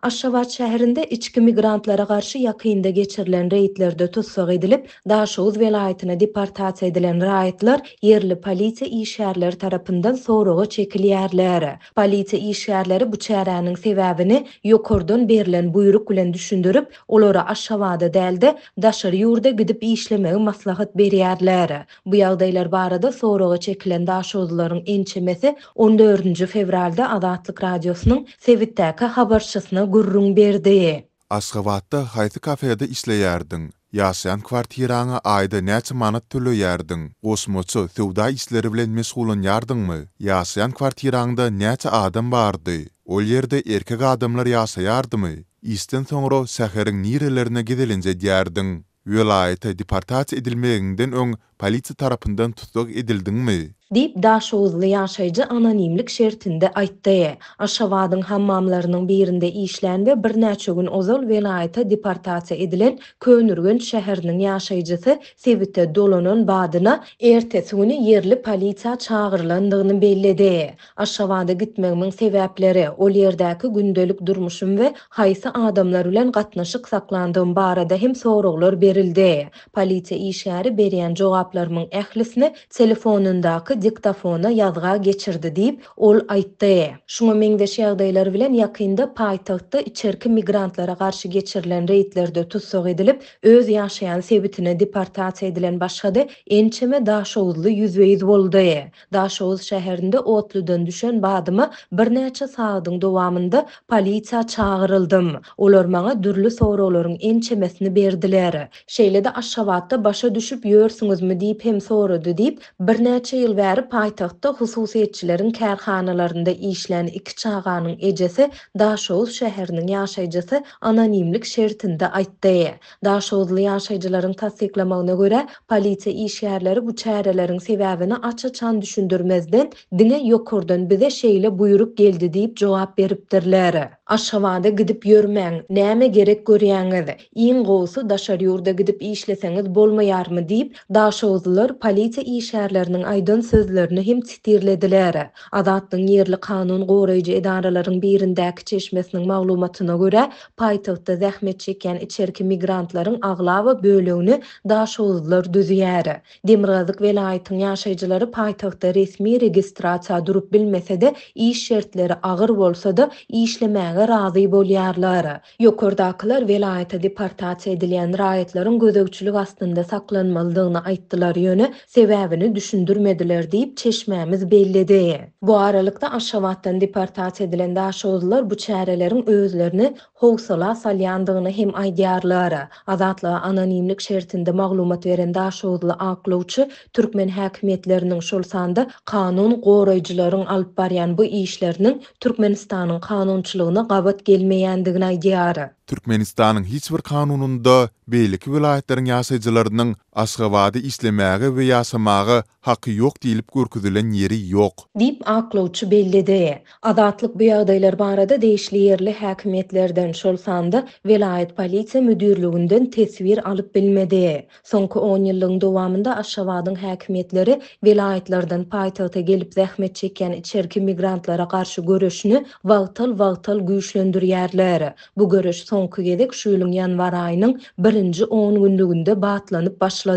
Aşgabat şäherinde içki migrantlara garşy ýakynda geçirilen reýdlerde tussag edilip, Daşoguz welaýatyna deportasiýa edilen raýatlar ýerli polisiýa işgärleri tarapyndan soraga çekilýärler. Polisiýa işgärleri bu çäräniň sebäbini ýokardan berlen buýruk bilen düşündirip, olara Aşgabada däl-de, daşary ýurda gidip işlemegi maslahat berýärler. Bu ýagdaýlar barada soraga çekilen daşoguzlylaryň ençemesi on dördünji fewralda Azatlyk Radiosynyň sebitdäki habarçysyna gürrüň berdi. Aşgabatda haýsy kafede işleýärdiň? Ýaşaýan kwartiraňa aýda näçe manat töleýärdiň? Goşmaça söwda işleri bilen meşgullanýardyňmy? Ýaşaýan kwartiraňda näçe adam bardy? Ol ýerde erkek adamlar ýaşaýardymy? Işden soňra şäheriň nirelerine gezelenç edýärdiň? Welaýata deportasiýa edilmegiňden öň polisiýa tarapyndan tussag edildiňmi? Diýip, daşoguzly ýaşaýjy anonimlik şertinde aýtdy. Aşgabadyň hammamlarynyň birinde işlän we birnäçe gün ozal welaýata deportasiýa edilen Köneürgenç şäheriniň ýaşaýjysy sebite dolanan badyna, ertesi güni ýerli polisiýa çagyrylandygyny belledi. Aşgabada gitmegimiň sebäpleri, ol ýerdäki gündelik durmuşym we haýsy adamlar bilen gatnaşyk saklandygym barada hem soraglar berildi. Polisiýa işgäri berýän jogaplarymyň ählisini telefonyndaky diktofona ýazga geçirdi diýip, ol aýtdy. Şuňa meňzeş ýagdaýlar bilen ýakynda paýtagtda içerki migrantlara garşy geçirilen reýdlerde tussag edilip, öz ýaşaýan sebitine deportasiýa edilen başga-da ençeme daşoguzly ýüzbe-ýüz boldy. Daşoguz şäherinde otludan düşen badyma birnäçe sagadyň dowamynda polisiýa çagyryldym. Olar maňa dürli soraglaryň ençemesini berdiler. Şeýle-de Aşgabatda başa düşüp ýörsüňizmi diýip hem sorady diýip, birnäçe ýyl bäri paýtagtda hususyýetçileriň kärhanalarynda işlän iki çaganyň ejesi, Daşoguz şäheriniň ýaşaýjysy anonimlik şertinde aýtdy. Daşoguzly ýaşaýjylaryň tassyklamagyna görä, polisiýa işgärleri bu çäreleriň sebäbini aç-açan düşündirmezden, diňe ýokardan bize şeýle buýruk geldi diýip jogap beripdirler. Aşgabada gidip ýörmäň, nämä gerek görýäňiz? Iň gowusy daşary ýurda gidip işleseňiz bolmaýarmy diýip, daşoguzlylar polisiýa işgärleriniň aýdan sözlerini hem sitirlediler. Azatlygyň ýerli kanun goraýjy edaralaryň birindäki çeşmesiniň maglumatyna görä, Paýtagtda zähmet çekýän içerki migrantlaryň aglaba bölegini daşoguzlylar düzýär. Demirgazyk welaýatyň ýaşaýjylary paýtagtda resmi registrasiýa durup bilmese-de, iş şertleri agyr bolsa-da, işlemäge razy bolýarlar. Ýokardakylar welaýata deportasiýa edilýän raýatlaryň gözegçilik astynda saklanmalydygyny aýtdylar, ýöne sebäbini düşündirmediler diýip, çeşmämiz belledi. Bu aralykda, Aşgabatdan deportasiýa edilen daşoguzlylar bu çäreleriň özlerini howsala salýandygyny hem aýdýarlar. Azatlyga anonimlik şertinde maglumat beren daşoguzly aklawçy türkmen häkimiýetleriniň, şol sanda kanun goraýjylaryň alyp barýan bu işleriniň Türkmenistanyň kanunçylygyna gabat gelmeýändigini aýdýar. Türkmenistanyň hiç bir kanunynda beýleki welaýatlaryň ýaşaýjylarynyň Aşgabada işlemäge we ýaşamaga haky ýok diýlip görkezilen ýeri ýok. Diýip, aklawçy belledi. Azatlyk bu ýagdaýlar barada degişli ýerli häkimiýetlerden, şol sanda welaýat polisiýa müdirliginden teswir alyp bilmedi. Soňky onýyllygyň dowamynda Aşgabadyň häkimiýetleri welaýatlardan paýtagta gelip zähmet çekýän içerki migrantlara garşy göreşini wagtal-wagtal güýçlendirýärler. Bu göreş soňky gezek şu ýylyň ýanwar aýynyň birinji ongünlüginde batlanyp başlady.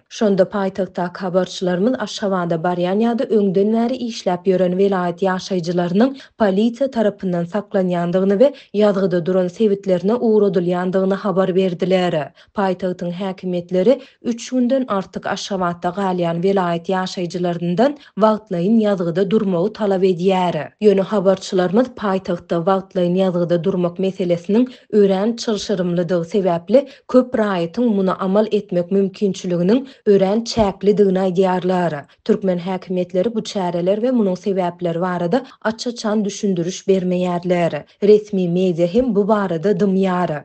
Şonda paýtagtdaky habarçylarymyz Aşgabada barýan ýa-da öňden bäri işläp ýören welaýat ýaşaýjylarynyň polisiýa tarapyndan saklanýandygyny we ýazgyda duran sebitlerine ugradylýandygyny habar berdiler. Paýtagtyň häkimiýetleri üç günden artyk Aşgabatda galýan welaýat ýaşaýjylaryndan wagtlaýyn ýazgyda durmagy talap edýär. Ýöne habarçylarymyz paýtagtda wagtlaýyn ýazgyda durmak meselesiniň örän çylşyrymlydygy sebäpli köp raýatyň muny amal etmek mümkinçiliginiň örän çäklidigini aýdýarlar. Türkmen häkimiýetleri bu çäreler we munuň sebäpleri barada aç-açan düşündiriş bermeýärler. Resmi media hem bu barada dymýar.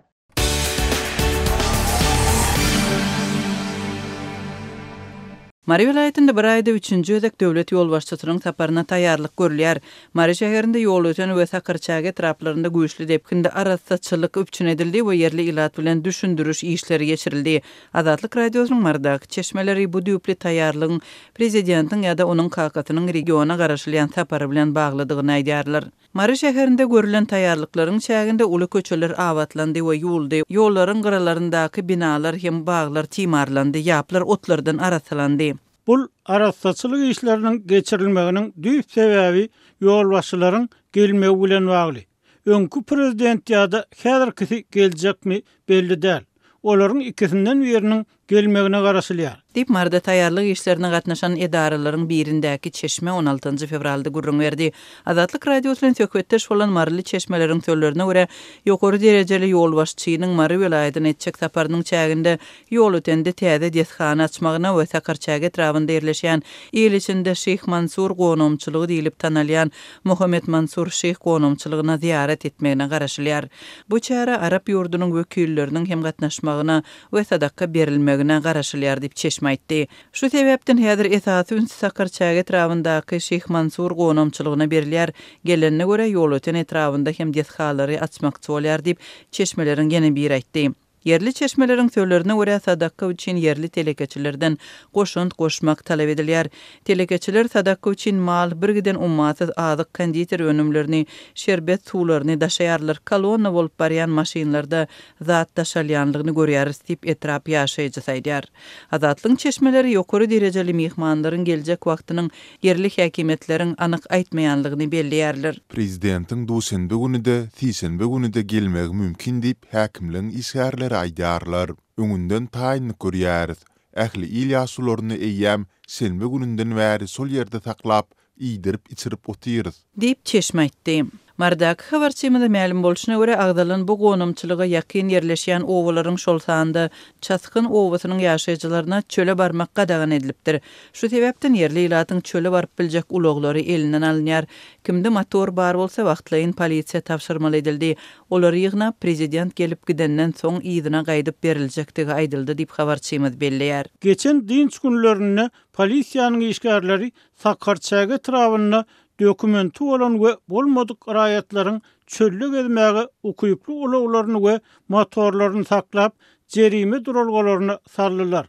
Mary welaýatynda bir aýda üçünji gezek döwlet ýolbaşçysynyň saparyna taýýarlyk görülýär. Mary şäherinde Ýolöten we Sakyrçäge etraplarynda güýçli depginde arassaçylyk üpjün edildi we ýerli ilat bilen düşündiriş işleri geçirildi. Azatlyk Radiosynyň Marydaky çeşmeleri bu düýpli taýýarlygyň prezidentiň ýa-da onuň kakasynyň regiona garaşylýan sapary bilen baglydygyny aýdýarlar. Mary şäherinde görlen taýýarlyklaryň çäginde uly köçeler abatlandy we ýuwuldy, ýollaryň gyralaryndaky binalar hem baglar timarlandy, ýaplar otlardan arassalandy. Bul arassaçylyk işleriniň geçirilmeginiň düýp sebäbi ýolbaşçylaryň gelmegi bilen bagly. Öňki prezident ýa-da häzirkisi geljekmi, belli däl. Olaryň ikisinden biriniň gelmegine garaşylýar. Diýip, Maryda taýýarlyk işlerine gatnaşan edaralaryň birindäki çeşme on altynjy fewralda gürrüň berdi. Azatlyk Radiosy bilen söhbetdeş bolan maryly çeşmeleriň sözlerine görä, ýokary derejeli ýolbaşçynyň Mary welaýatyna etjek saparynyň çäginde Ýolötende täze desgany açmagyna we Sakarçäge etrabynda ýerleşýän il içinde Şyh Mansur gonamçylygy diýlip tanalýan Muhammet Mansur Şyh gonamçylygyna zyýarat etmegine garaşylýar. Bu çärä arap ýurdunyň wekilleriniň hem gatnaşmagyna we sadaka berilmegine garaşylýar diýip, çeşme aýtdy. Şu sebäpden häzir esasy üns Sakarçäge etrabyndaky Şyh Mansur gonamçylygyna berilýär. Gelenine görä, Ýolöten etrabynda hem desgalary açmakçy bolýar diýip, çeşmeleriň ýene biri aýtdy. Ýerli çeşmeleriň sözlerine görä, sadaka üçin ýerli telekeçilerden goşant goşmak talap edilýär. Telekeçiler sadaka üçin mal, birgiden ummasyz azyk, konditer önümlerini, şerbet suwlaryny daşaýarlar, kolonna bolup barýan maşynlarda zat daşalýanlygyny görýäris diýip, etrap ýaşaýjysy aýdýar. Azatlygyň çeşmeleri ýokary derejeli myhmanlaryň geljek wagtynyň ýerli häkimiýetleriň anyk aýtmaýanlygyny belleýärler. Prezidentiň duşenbe güni-de, sişenbe güni-de gelmegi mümkin diýip, häkimligiň işgärleri aýdýarlar. Öňünden taýynlyk görýäris. Ähli il ýaşulularyny eýýäm şenbe gününden bäri şol ýerde saklap, iýdirip-içirip otyrys. Diýip, çeşme aýtdy. Marydaky habarçymyza mälim bolşuna görä, agzalan bu gonamçylyga ýakyn ýerleşýän obalaryň, şol sanda Çasgyn obasynyň ýaşaýjylaryna çöle barmak gadagan edilipdir. Şu sebäpden ýerli ilatyň çöle baryp biljek ulaglary elinden alynýar. Kimde motor bar bolsa, wagtlaýyn polisiýa tabşyrmaly edildi. Olary ýygnap, prezident gelip gidenden soň yzyna gaýdyp beriljekdigi aýdyldy diýip, habarçymyz belleýär. Geçen dynç günlerinde polisiýanyň işgärleri Sakarçäge etrabynda dokumenti bolan we bolmadyk raýatlaryň çölde gezmäge ukyply ulaglaryny we motorlaryny saklap, jerime duralgalaryna saldylar.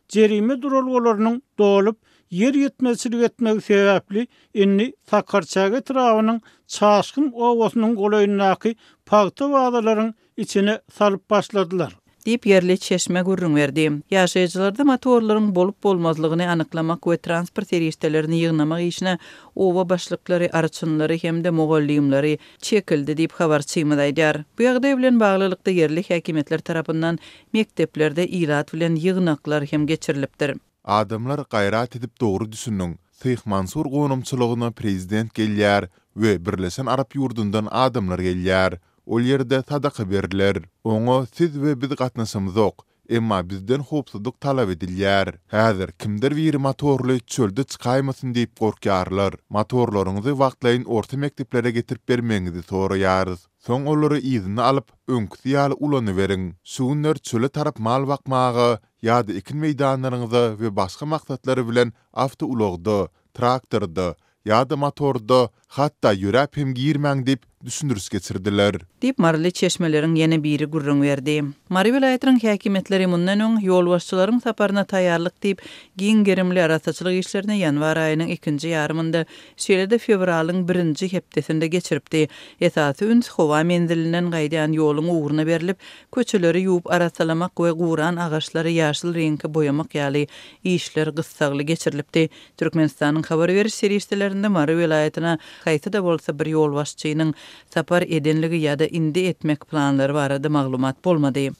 Jerime duralgalarynyň dolup, ýer ýetmezçilik etmegi sebäpli, indi Sakarçäge etrabynyň Çaşgyn obasynyň golaýyndaky pagta bazalaryň içine salyp başladylar. Diýip, ýerli çeşme gürrüň berdi. Ýaşaýjylarda motorlaryň bolup-bolmazlygyny anyklamak we transport serişdelerini ýygnamak işine oba başlyklary, arçynlary hem-de mugallymlary çekildi diýip, habarçymyz aýdýar. Bu ýagdaý bilen baglylykda ýerli häkimiýetler tarapyndan mekdeplerde ilat bilen ýygnaklar hem geçirilipdir. Adamlar gaýrat edip dogry düşüniň, Syh Mansur gonamçylygyna prezident gelýär we Birleşen Arap ýurdundan adamlar gelýär. Ol ýerde sadaka berler. Oňa siz we biz gatnaşamyzok, emma bizden howpsuzlyk talap edilýär. Häzir kimdir biri motorly çölde çykaýmasyn diýip gorkýarlar. Motorlaryňyzy wagtlaýyn orta mekdeplere getirip bermegiňizi soraýarys. Soň olary yzyna alyp, öňküsi ýaly ulanyberiň. Şu günler çöle tarap mal bakmaga ýa-da ekin meýdanlaryňyza we başga maksatlar bilen awtoulagda, traktorda ýa-da motorda, hatda ýöräp hem girmäň diýip, düşündiriş geçirdiler. Diýip, maryly çeşmeleriň ýene biri gürrüň berdi. Mary welaýatynyň häkimiýetleri mundan öň, ýolbaşçylaryň saparyna taýýarlyk diýip, giň gerimli arassaçylyk işlerini ýanwar aýynyň ikinji ýarymynda, şeýle-de fewralyň birinji hepdesinde geçiripdi. Esasy üns howa menzilinden gaýdýan ýoluň ugruna berlip, köçeleri ýuwup arassalamak we guran agaçlary ýaşyl reňke boýamak ýaly işler gyssagly geçirilipdi. Türkmenistanyň habar beriş serişdelerinde Mary welaýatyna haýsy-da bolsa bir ýolbaşçynyň sapar edenligi ýa-da indi etmek planlary barada maglumat bolmady.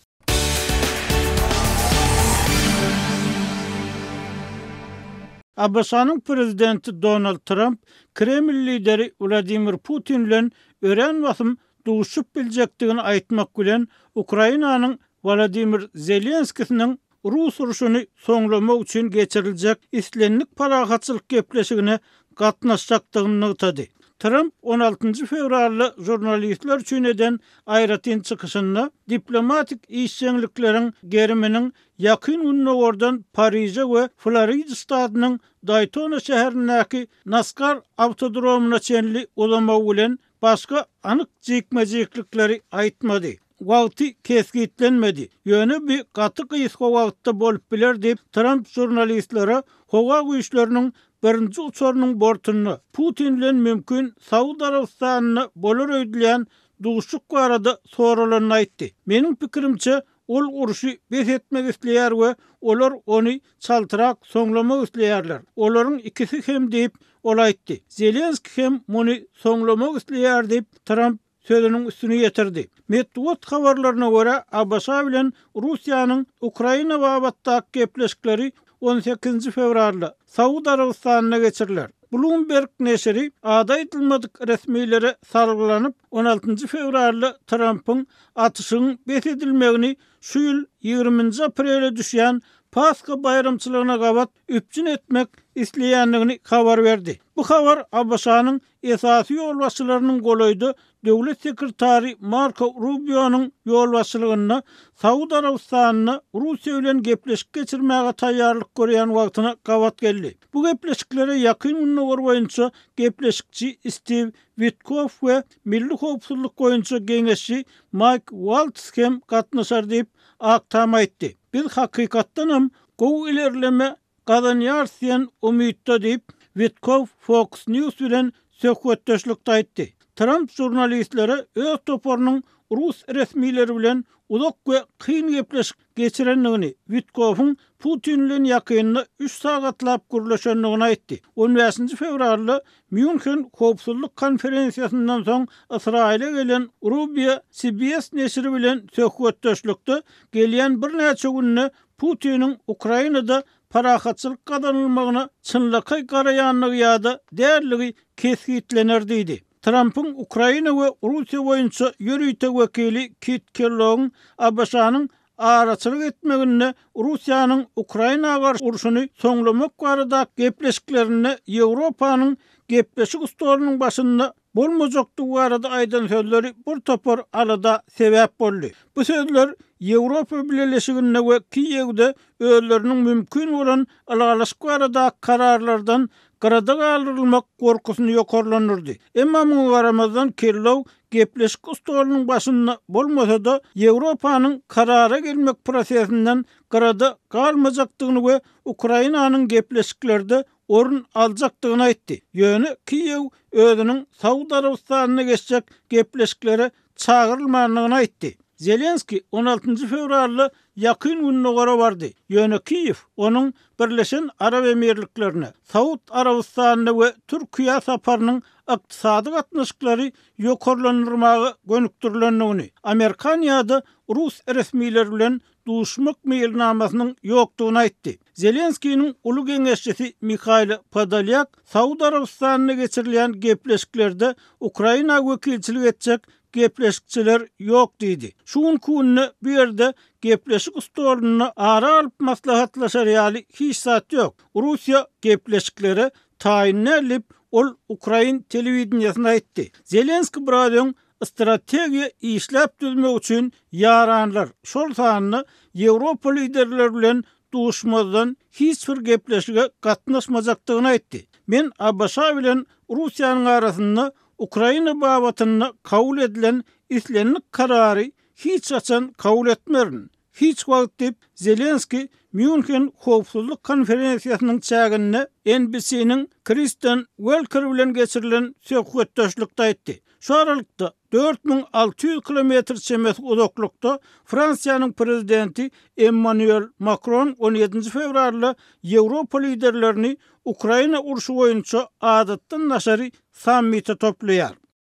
ABŞ-nyň prezidenti Donald Tramp Kreml lideri Wladimir Putin bilen örän basym duşup biljekdigini aýtmak bilen, Ukrainanyň Wolodymyr Zelenskisiniň Rus urşuny soňlamak üçin geçiriljek islendik parahatçylyk gepleşigine gatnaşjakdygyny nygtady. Tramp on altynjy fewralda žurnalistler üçin eden aýratyn çykyşynda diplomatik işjeňlikleriň geriminiň Ýakyn Gündogardan Pariže we Florida ştatynyň Daýtona şäherindäki NASCAR awtodromyna çenli uzamagy bilen Başga anyk jikme-jiklikleri aýtmady. Wagty kesgitlenmedi. Ýöne bu gaty gysga wagtda bolup biler diýip, Tramp žurnalistlere howa güýçleriniň birinji uçarynyň bortunda Putin bilen mümkin Saud Arabystanynda bolar öýdülýän duşuşyk barada soralanyny aýtdy. Meniň pikirimçe, ol urşy bes etmek isleýär we olar ony çaltrak soňlamak isleýärler. Olaryň ikisi hem diýip, ol aýtdy. Zelenski hem muny soňlamak isleýär diýip, Tramp sözüniň üstüni ýetirdi. Metbugat habarlaryna görä, ABŞ bilen Russiýanyň Ukraina babatdaky gepleşikleri on sekizinji fewralda Saud Arabystanynda geçiriler. Bloomberg neşiri ady aýdylmadyk resmilere salgylanyp, on altynjy fewralda Trampyň atyşygyň bes edilmegini şu ýyl ýigriminji aprele düşýän Pasha baýramçylygyna gabat üpjün etmek isleýändigini habar berdi. Bu habar ABŞ-nyň esasy ýolbaşçylarynyň golaýda döwlet sekretary Marko Rubionyň ýolbaşçylygynda Saud Arabystanynda Russiýa bilen gepleşik geçirmäge taýýarlyk görýän wagtyna gabat geldi. Bu gepleşiklere Ýakyn Gündogar boýunça gepleşikçi Stiw Witkoff we milli howpsuzlyk boýunça geňeşçi Maýk Waltz hem gatnaşar diýip, Ak Tam aýtdy. Biz hakykatdanam gowy ilerleme gazanýarys diýen umytda diýip, Witkoff Fox News bilen söhbetdeşlikde aýtdy. Tramp žurnalistlere öz toparynyň rus resmileri bilen uzak we kyn gepleşik geçirendigini, Witkoffyň Putin bilen ýakynda üç sagatlap gürleşendigini aýtdy. On bäşinji fewralda Mýunhen howpsuzlyk konferensiýasyndan soň Ysraýyla gelen Rubio CBS neşiri bilen söhbetdeşlikde gelýän birnäçe günde Putiniň Ukrainada parahatçylyk gazanylmagyna çynlakaý garaýandygy ýa-da däldigi kesgitlener diýdi. Trampyň Ukraina we Russiýa boýunça ýörite wekili Kit Kellogyň ABŞ-nyň araçylyk etmeginde Russiýanyň Ukraina garşy urşuny soňlamak barada gepleşiklerinde Ýewropanyň gepleşik stolunyň başynda bolmajakdygy barada aýdan sözleri bir topar alada sebäp boldy. Bu sözler Ýewropa Bileleşiginde we Kiýewde özleriniň mümkin bolan ylalaşyk baradaky kararlardan gyrada galdyrylmak gorkusyny ýokarlandyrdy. Emma muňa garamazdan Kellow gepleşik stolunyň başynda bolmasa-da, Ýewropanyň karara gelmek prosesinden gyrada galmajakdygyny we Ukrainanyň gepleşiklerde orun aljakdygyny aýtdy. Ýöne Kiýew özüniň Saud Arabystanynda geçjek gepleşiklere çagyrylmandygyny aýtdy. Zelenskiý on altynjy fewralda Ýakyn Gündogara bardy, ýöne Kiýew onuň Birleşen Arap Emirliklerine, Saud Arabystanyna we Türkiýä saparynyň ykdysady gatnaşyklary ýokarlandyrmaga gönükdirilendigini, amerikan ýa-da rus resmileri bilen duşmak meýilnamasynyň ýokdugyny aýtdy. Zelenskiniň uly geňeşçisi Mihailo Podolýak Saud Arabystanynda geçirilýän gepleşiklerde Ukraina wekilçilik etjek gepleşikçiler ýok diýdi. Şu günki günde bu ýerde gepleşik stolunda ara alyp maslahatlaşar ýaly hiç zat ýok. Russiýa gepleşiklere taýyn däl diýip, ol ukrain telewideniýesine aýtdy. Zelenski biraz öň strategiýa işläp düzmek üçin ýaranlar, şol sanda Ýewropa liderleri bilen duşmazdan hiç bir gepleşige gatnaşmajakdygyny aýtdy. Men ABŞ bilen Russiýanyň arasynda Ukraina babatynda kabul edilen islendik karary hiç haçan kabul etmerin. Hiç wagt diýip, Zelenskiý Mýunhen howpsuzlyk konferensiýasynyň çäginde NBC-niň Kristen Welker bilen geçirilen söhbetdeşlikde aýtdy. Şu aralykda, 4600 kilometr çemesi uzaklykda Fransiýanyň prezidenti Emmanuel Makron on ýedinji fewralda Ýewropa liderlerini Ukraina urşy boýunça adatdan daşary sammite toplaýar.